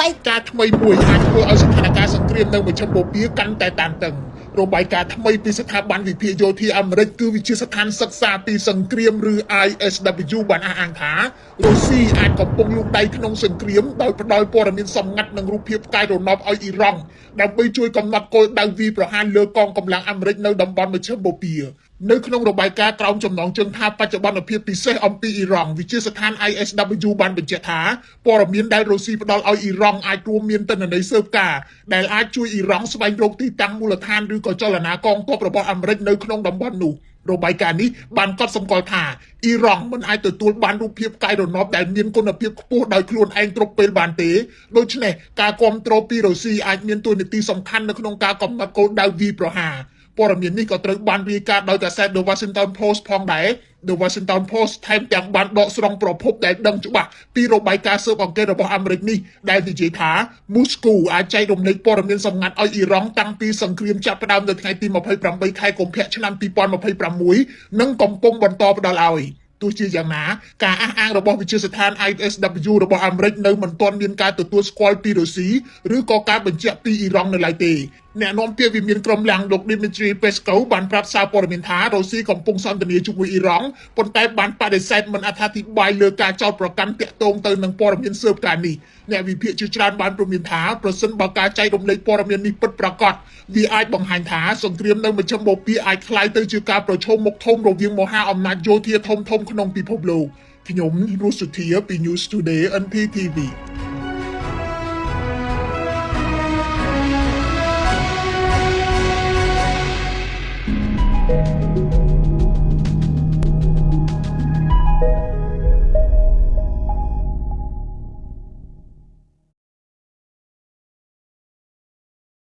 បែក ការថ្មីមួយអាចធ្វើឲ្យស្ថានភាពសង្គ្រាមនៅមជ្ឈិមបូព៌ាកាន់តែតានតឹងរបាយការណ៍ថ្មីពីស្ថាប័នវិភាគយោធាអាមេរិកគឺវិទ្យាស្ថានសិក្សាពីសង្គ្រាមឬ ISW បានអះអាងថារុស្ស៊ីអាចកំពុងលូកដៃក្នុងសង្គ្រាមដោយផ្ដល់ព័ត៌មានសម្ងាត់និងរូបភាពផ្កាយរណបឲ្យអ៊ីរ៉ង់ដើម្បីជួយកំណត់គោលដៅវាយប្រហារលើកងកម្លាំងអាមេរិកនៅតំបន់មជ្ឈិមបូព៌ានៅក្នុងរបាយការណ៍ក្រោមចំណងជើងថាបច្ចុប្បន្នភាពពិសេសអំពីអ៊ីរ៉ង់វិទ្យាស្ថាន ISW បានបញ្ជាក់ថាព័ត៌មានដែលរុស្ស៊ីផ្ដល់ឲ្យអ៊ីរ៉ង់អាចរួមមានទិន្នន័យស៊ើបការណ៍ដែលអាចជួយអ៊ីរ៉ង់ស្វែងរកទីតាំងមូលដ្ឋានឬក៏ចលនាកងទ័ពរបស់អាមេរិកនៅក្នុងតំបន់នោះរបាយការណ៍នេះបានកត់សម្គាល់ថាអ៊ីរ៉ង់មិនអាចទទួលបានរូបភាពផ្កាយរណបដែលមានគុណភាពខ្ពស់ដោយខ្លួនឯងគ្រប់ពេលបានទេដូច្នេះការគាំទ្រពីរុស្ស៊ីអាចមានតួនាទីសំខាន់នៅក្នុងការកំណត់គោលដៅវាយប្រហារ ព័ត៌មាននេះក៏ត្រូវបានរាយការណ៍ដោយកាសែត The Washington Post ផងដែរ The Washington Post ថែមទាំងបានដកស្រង់ប្រភពដែលដឹងច្បាស់ពីរបាយការណ៍ស៊ើបអង្កេតរបស់អាមេរិកនេះដែលនិយាយថាមូស្គូអាចចែករំលែកព័ត៌មានសម្ងាត់ឲ្យអ៊ីរ៉ង់តាំងពីសង្គ្រាមចាប់ផ្ដើមនៅថ្ងៃទី28ខែកុម្ភៈឆ្នាំ2026និងកំពុងបន្តផ្ដល់ឲ្យទោះជាយ៉ាងណាការអះអាងរបស់វិទ្យាស្ថាន ISW របស់អាមេរិកនៅមិនទាន់មានការទទួលស្គាល់ពីរុស្ស៊ីឬក៏ការបញ្ជាក់ពីអ៊ីរ៉ង់នៅឡើយទេអ្នកនាំពាក្យវិមានក្រុមឡាំងលោក Dmitry Peskov បានប្រាប់សារព័ត៌មានថារុស្ស៊ីកំពុងសន្ទនាជាមួយអ៊ីរ៉ង់ប៉ុន្តែបានបដិសេធមិនអត្ថាធិប្បាយលើការចោទប្រកាន់តាក់ទងទៅនឹងព័ត៌មានស៊ើបការណ៍នេះអ្នកវិភាគជាច្រើនបានព្រមានថាប្រសិនបើការចែករំលែកព័ត៌មាននេះពិតប្រាកដវាអាចបង្ហាញថាសង្គ្រាមនៅមជ្ឈិមបូព៌ាអាចក្លាយទៅជាការប្រឈមមុខធំរវាងមហាអំណាចយោធាធំៗក្នុងពិភពលោកខ្ញុំរស់សុធាពី News Today NPTV។